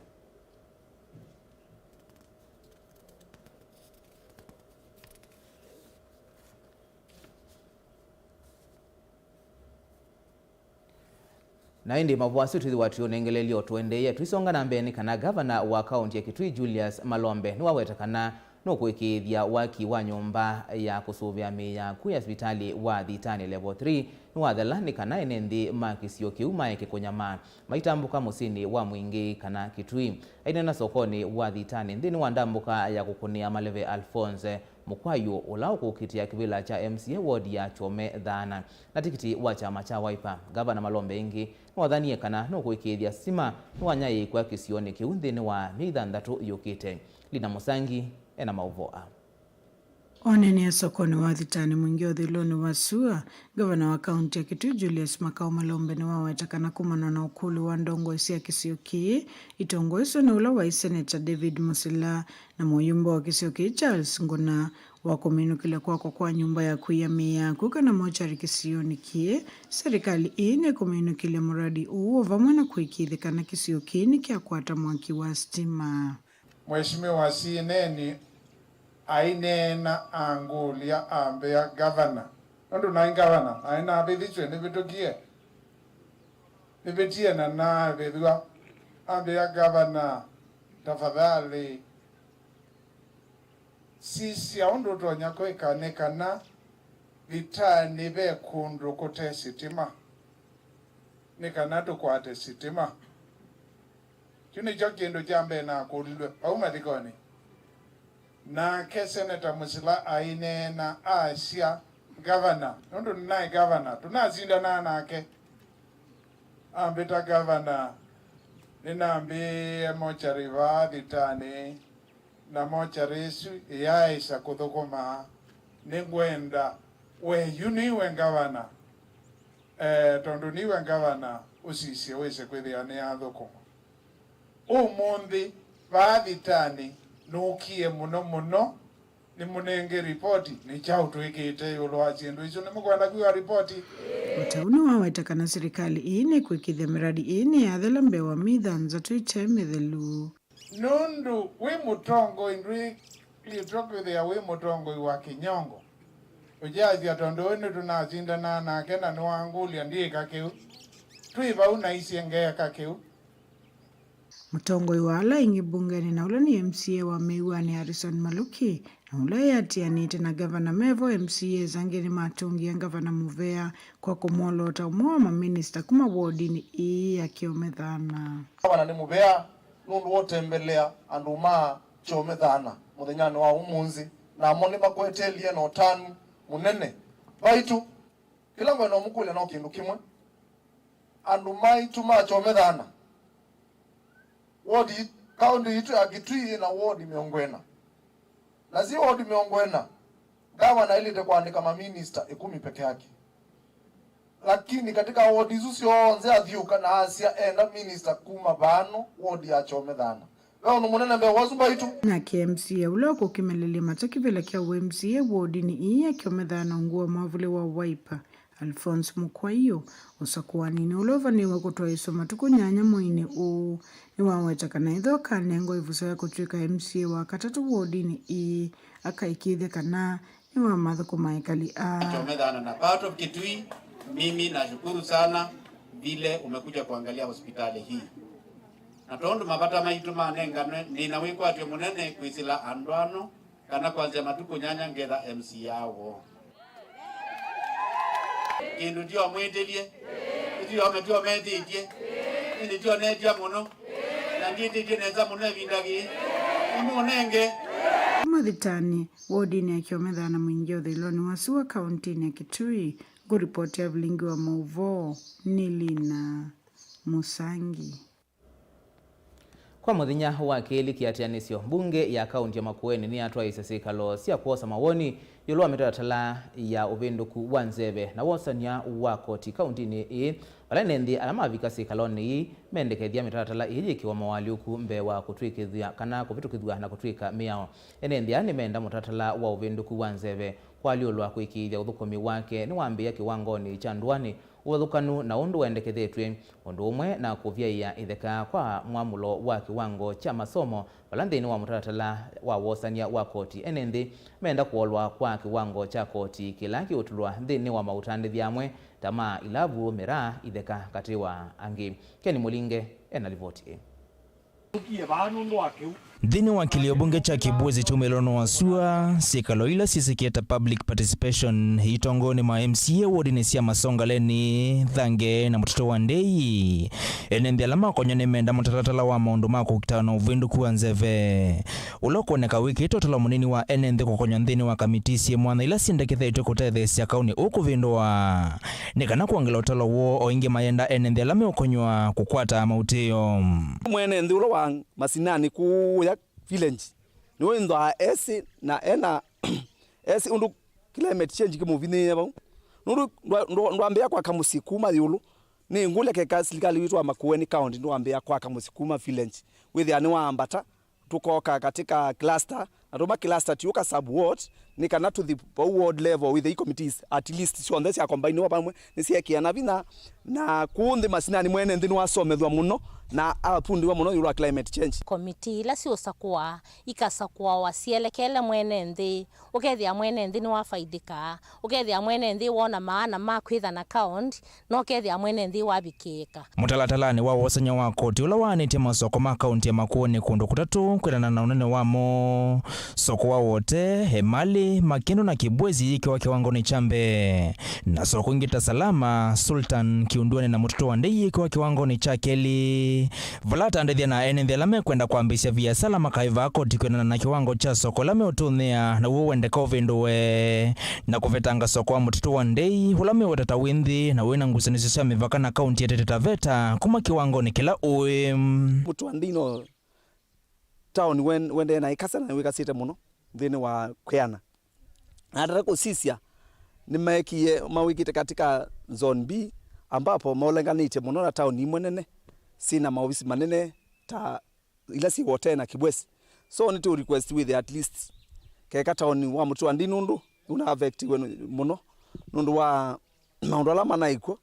Na ĩndĩ mavũa asu twĩthĩwa tũiũnengelelya o tũendeea, tũisonga na mbee, nĩ kana ngavana wa kaũnti ya Kitui Julius Malombe nĩwaweta kana nũkũĩkĩĩthya waki wa nyũmba ya kũsũvĩa mĩĩ ya akw'ũ ya sivitalĩ wa Thitanĩ Level three nĩwathela, nĩ kana ene nthĩ ma kĩsio kĩu maeke kũnyamaa maitambũka mũsyĩnĩ wa Mwingĩ kana Kitui. Aineena sokonĩ wa Thitanĩ nthĩnĩ wa ndambũka ya kũkũnĩa maleve, Alphonse Mũkwayũ, ũla ũkũkitĩa kĩvĩla kya M C A ward ya Kyome Thaana na tikiti wa kyama kya Wiper, Ngavana Malombe ĩngĩ nĩwathanie kana nũkũĩkĩĩthya sitima nĩwanyaĩĩkw'a kĩsionĩ kĩu nthĩnĩ wa myei thanthatũ yũkĩte. Lina Mũsangi ena maũvoo aa. Oneenea sokonĩ wa Thitanĩ Mwingĩ ũthũĩlonĩ wa sua, ngavana wa kaũnti ya Kitui Julius Makau Malombe nĩwaweta kana kumana na ũkũlyo wa ndongoi sya kĩsio kĩĩ, itongoi syo nĩ ũla waĩ Seneta David Musila na mũyumbe wa kĩsio kĩĩ Charles Nguna, wa kũminũkĩlya kwakwa kwa nyũmba ya kũia mĩĩ ya akw'ũ kana mochari kĩsionĩ kĩĩ, serikali ĩĩ nĩkũminũkĩlya mũradi ũũ, o vamwe na kũĩkĩĩthya kana kĩsio kĩĩ nĩkyakwata mwaki wa sitima. Mheshimiwa C N N aineena angũlya ambĩa, "Ngavana," nũndũ naĩ ngavana, naĩ navĩthĩtw'e nĩvĩtũkie, nĩvĩtie na navĩthw'a, ambĩa, "Ngavana, tafadhali, sisya ũndũ ũtonya kwĩka nĩ kana Thitanĩ ve kũndũ kũte sitima, nĩ kana tũkwate sitima." Kyu nĩkyo kĩndũ kya mbee nakũlilwe vau mathikonĩ. Nake Seneta Musila aineena asya, "Ngavana," nũndũ nĩnaĩ ngavana, tũnasindanaa nake. Ambĩta, "Ngavana, nĩnambĩĩe mochari vaa Thitanĩ, na mochari ĩsu ĩyaaĩsa kũthũkũma, nĩngwenda we yu nĩwe ngavana, eh, tondũ nĩwe ngavana, ũsisye wĩse kwĩthĩa nĩyathũkũma." Ũmũnthĩ, vaa Thitanĩ, nũkie mũno mũno, nĩmũnenge ripoti nĩ kyaũ twĩkĩte ĩũlũ wa syĩndũ isu. Nĩmũkwenda kwĩwa ripoti? O ta ũu nĩwaweta kana silikalĩ ĩĩ nĩkwĩkĩĩthya mĩradi ĩĩ nĩyathela mbee wa myei thanthatũ ĩte mĩthelu. Nũndũ wĩ mũtongoi, ndwĩlĩtwe kwĩthĩa wĩ mũtongoi wa kĩnyongo. Ũkyasya tondũ ũyũ nĩtũnasindanaa nake na nĩwangũlya ndyĩka kĩu. Twĩ vau naisye ngeeka kĩu. Mũtongoi wa ala aingĩ mbungenĩ na ũla nĩ M C A wa Mĩuanĩ Harrison Maluki, na ũla eatĩanĩte na ngavana me vo, M C As angĩ nĩmatũngie ngavana mũvea kwa kũmwoloota ũmwe wa maminista kuma wodinĩ ĩĩ ya Kyome Thaana. Ngavana nĩ mũvea nũndũ wa ũtembelea andũ ma Kyome Thaana mũthenyanĩ wa ũmũnthĩ, namo nĩmakwetelie na ũtanu mũnene. Vaitũ, kĩla ngwenda ũmũkũlya no kĩndũ kĩmwe. Andũ maitũ ma Kyome Thaana, wodi, kaũntĩ yitũ ya Kitui yĩ na wodi mĩongo ĩna. Na syo wodi mĩongo ĩna, ngavana ailĩte kũandĩka maminista ĩkũmi peke yake. Lakini katika wodi isu syonthe athiũka na asya enda minista kuma vano wodi ya Kyome Thaana. Ve ũndũ mũnene mbee wa asu maitũ. Nake M C A ũla ũkũkĩmelelya mata kĩvĩla kya ũ M C A wodinĩ ĩĩ ya Kyome Thaana ungu wa mwavũli wa Wiper, Alphonse Mũkwaiũ, ũsakũaninĩ ũla ũvanĩĩwe kũtwaĩĩswa matukũ nyanya mweinĩ ũũ, nĩwaweta kana ethĩwa ũkanengwa ĩvuso ya kũtw'ĩka M C A wa katatũ wodinĩ ĩĩ, akaĩkĩĩthya kana nĩwamathũkũma ekali aa. Kyome Thaana na part of Kitui, mimi nashukuru sana vile umekuja kuangalia hospitali hii. Na tondũ mavata maitũ manenganwe, nĩna wĩkwatyo mũnene kwĩsĩla andũ ano, kana kwanzĩa matukũ nyanya ngetha M C A woo. Kĩndũ tyo mwĩtĩlye, ĩtyo metyo metĩtye, ĩndĩ tyo netya mũno, na ndyĩtĩtye nesa mũno ĩvinda kĩĩ. Nĩmũnenge. Kuma Thitanĩ, wodinĩ ya Kyome Thaana Mwingĩ ũthũĩlonĩ wa sua kaũntĩnĩ ya Kitui, ngũripoti ya vilingi wa maũvoo nĩ Lina Mũsangi. Kwa mũthenya wa kelĩ kĩatĩanĩsyo, mbunge ya kaũntĩ ya Makueni nĩyatwaĩĩsye syĩkalo sya kwosa mawoni ĩũlũ wa mĩtalatala ya ũvĩndũku wa nzeve na wosany'a wa koti kauntinĩ ĩĩ, vala ene nthĩ ala mavika syĩkalonĩ ii mendekethya mĩtalatala ĩĩ yĩkĩwa moalyũku mbee wa kũtw'ĩkĩthw'a kana kũvĩtũkĩthw'a na kũtw'ĩka mĩao. Ene nthĩ aa nĩmenda mũtalatala wa ũvĩndũku wa nzeve kũalyũlwa kũĩkĩĩthya ũthũkũmi wake nĩwambĩĩa kĩwangonĩ kya ndũanĩ ũvathũkanu na ũndũ wendekethetw'e, ũndũ ũmwe na kũvyaĩa ĩtheka kwa mwamũlo wa kĩwango kya masomo, vala nthĩnĩ wa mũtalatala wa wosany'a wa koti, ene nthĩ menda kũolwa kwa kĩwango kya koti kĩla kĩũtũlwa nthĩnĩ wa maũtandĩthya amwe ta ma ilavu, mĩraa, itheka, katĩ wa angĩ. Ken Mũlinge ena livoti ĩĩ. Nthĩnĩ wa kĩlio mbunge kya Kĩbwezi kya ũmĩlonĩ wa sua, syĩkalo ila syĩsĩkĩe ta public participation itongonĩ ma M C A wodinĩ sya Masongaleni, Thange na Mũtũtũ wa Ndei, ene nthĩ ala makonywa nĩmenda mũtalatala wa maũndũ ma kũkitana na ũvĩndũku wa nzeve, ũla ũkwoneka wĩkĩĩte ũtalo mũnini wa ene nthĩ kũkonywa nthĩnĩ wa kamitii syĩ mwanya ila syendekethetw'e kũtetheesya kaũnĩ ũũ kũvĩndũa. Nĩ kana kwongela ũtalo woo, o ĩngĩ mayenda ene nthĩ ala meũkonywa kũkwata maũtĩo. Mwene nthĩ ũla wa masinani kũũya village nĩwĩthwaa esĩ na ena esĩ ũndũ climate change kĩmũvinyĩĩe vau, nũndũ ndwa- ndwa- ndwambĩĩa kwaka mũsyĩ kuma ĩũlũ. Nĩ ngũlya keka silikalĩ witũ wa Makueni County ndwambĩĩa kwaka mũsyĩ kuma village, wĩthĩa nĩwaambata tũkoka katika cluster, na tũma cluster tiũka sub ward, nĩ kana tũthi vau ward level with the committees at least syonthe sya combine vamwe, nĩsyeekĩana vinya, na kũũ nthĩ masinani mwene nthĩ nĩwasomethw'a mũno na apundĩwa mũno ĩũlũ wa climate change. Komitii ila siũsakũa ikasakũawa sielekele mwene nthĩ, ũkethĩa mwene nthĩ nĩwafaidĩka, ũkethĩa mwene nthĩ wona maana ma kwĩtha na kaũndi, na ũkethĩa mwene nthĩ wavikĩĩka. Mũtalatalanĩ wa wosany'a wa koti ũla waanĩtye masoko ma kaunti ya Makueni kũndũ kũtatũ kwĩanana na ũnene wamo, soko wa Wote, Emali, Makĩndũ na Kĩbwezi yĩkĩwa kĩwangonĩ kya mbee, na soko ingĩ ta Salama, Sultan, Kĩunduanĩ na Mũtũtũ wa Ndei yĩkĩwa kĩwangonĩ kya kelĩ, vala atandĩthya na ene nthĩ ala mekwenda kwambĩĩsya viasala makaĩvaa koti kwĩanana na kĩwango kya soko ũla meũtũmĩa na w'o wendeka ũvĩndũwe. Na kũvetanga soko wa Mũtũtũ wa Ndei, ũla meweta ta wĩ nthĩ na wĩ na ngusanĩsyo sya mĩvaka na kaunti ya Taita Taveta kuma kĩwangonĩ kĩla ũĩ. Mũtũtũ wa Ndei no taoni wen- wendee na ĩkasa na wĩkasĩte mũno nthĩnĩ wa kwĩana. Na nataka kũsisya nĩmeekie mawĩkĩte katika zone B, ambapo maũlenganĩtye mũno na taoni imwe nene syĩ na maovisi manene ta ila syĩ Wote na Kibwezi. So nĩ tũ request wĩthĩa at least keka taoni wa Mũtũtũ wa Ndei nũndũ ũna affectiwe nĩ- mũno nũndũ wa maũndũ ala manaĩ kw'o,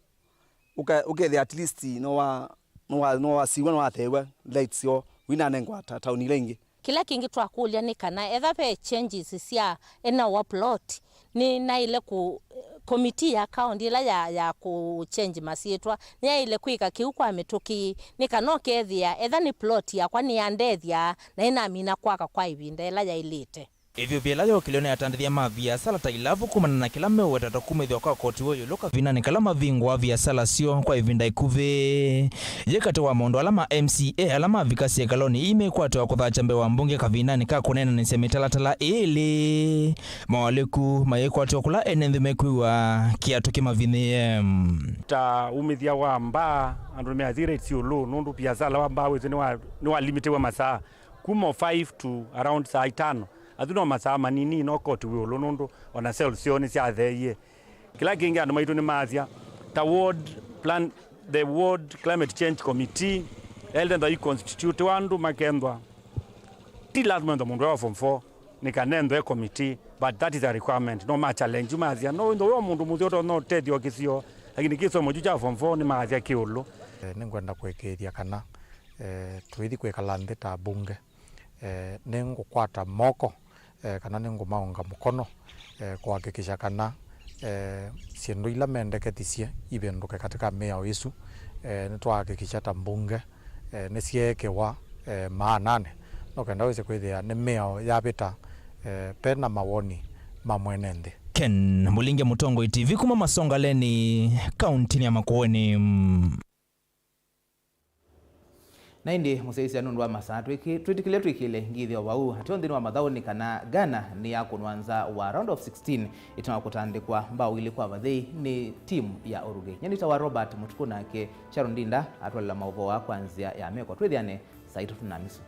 ũka- ũkethĩa at least no wa- no wa- no wasiw'a, no watheew'a lights syoo, wĩnanengwa ta taoni ila ingĩ. Kĩla kĩngĩ twakũlya nĩ kana etha ve changes sya ena wa plot, nĩnaĩle kũ- committee ya county ĩla ya, ya kũ change masyĩtwa nĩyaĩle kwĩka kĩu kwa mĩtũkĩ, nĩ kana ũkethĩa etha nĩ plot yakwa nĩyandethya na ĩnamina kwaka kwa ĩvinda ĩla yaĩlĩte. Ĩvyũvya ĩla yokĩlwe nĩ atandĩthya ma viasala ta ilavu kumana na kĩla meũweta ta kumĩthw'a kwa koti wa ĩũlũ kavindanĩ kala mavingũa viasala syoo kwa ĩvinda ĩkuvĩ. Yĩ katĩ wa maũndũ ala ma M C A ala mavika syĩkalonĩ ii mekwatĩwa kũthakya mbee wa mbunge kavindanĩ ka kũneenanĩsya mĩtalatala ĩĩlĩ, mawalĩku mayĩkwatĩwa kũla ene nthĩ mekwĩw'a kĩatũ kĩmavinyĩĩe. Ta umĩthya wa mbaa, andũ nĩmeathie rates ĩũlũ nũndũ viasala wa mbaa wĩsĩ nĩwa- nĩwalimitiwe masaa kuma five to around saa itano. Athu no masaa manini, no koti wĩ ĩũlũ nũndũ ona cells syoo nĩsyatheeie. Kĩla kĩngĩ andũ maitũ nĩmaasya, ta ward plan, the ward climate change committee, yaĩlĩte nthwa iconstitutiwa andũ makethwa, ti lazima wethwe mũndũ wa form four nĩ kana ethwe committee, but that is a requirement. No ma challenge, maasya no wethwe wĩ mũndũ mũseo ũtonya ũtethyo kĩsio, lakini kĩsomo kyu kya form four nĩmaasya kĩ ĩũlũ. Eh, nĩngwenda kũĩkĩĩthya kana, eh, tũithi kwĩkala nthĩ ta mbunge, eh, nĩngũkwata moko, eh, kana nĩngũmaũnga mũkono, eh, kũhakikisha kana, eh, syĩndũ ila mendekethisye ivĩndũke katika mĩao ĩsu. Eh, nĩtwahakikisha ta mbunge, eh, nĩsyeekĩwa, eh, maananĩ, no kenda wĩse kwĩthĩa nĩ mĩao yavĩta, eh, pena mawoni ma mwene nthĩ. Ken Mũlinge, Mũtongoi T V kuma Masongaleni, kauntinĩ ya Makueni. Na ĩndĩ mũsyaĩĩsya nũndũ wa masaa twĩkĩ-, twĩtĩkĩle twĩkĩle ngĩthyo vau. Ateo nthĩnĩ wa mathaũ nĩ kana Ghana nĩyakũnwa nza wa round of sixteen ĩtina wa kũtandĩkwa mbao ilĩ kwa vathei nĩ timu ya Uruguay. Nyie nĩtawa Robert Mũtukũ nake Sharon Ndinda atwalela maũvoo aa kwa nzĩa ya meko. Twĩthĩane saa itatũ na nusu.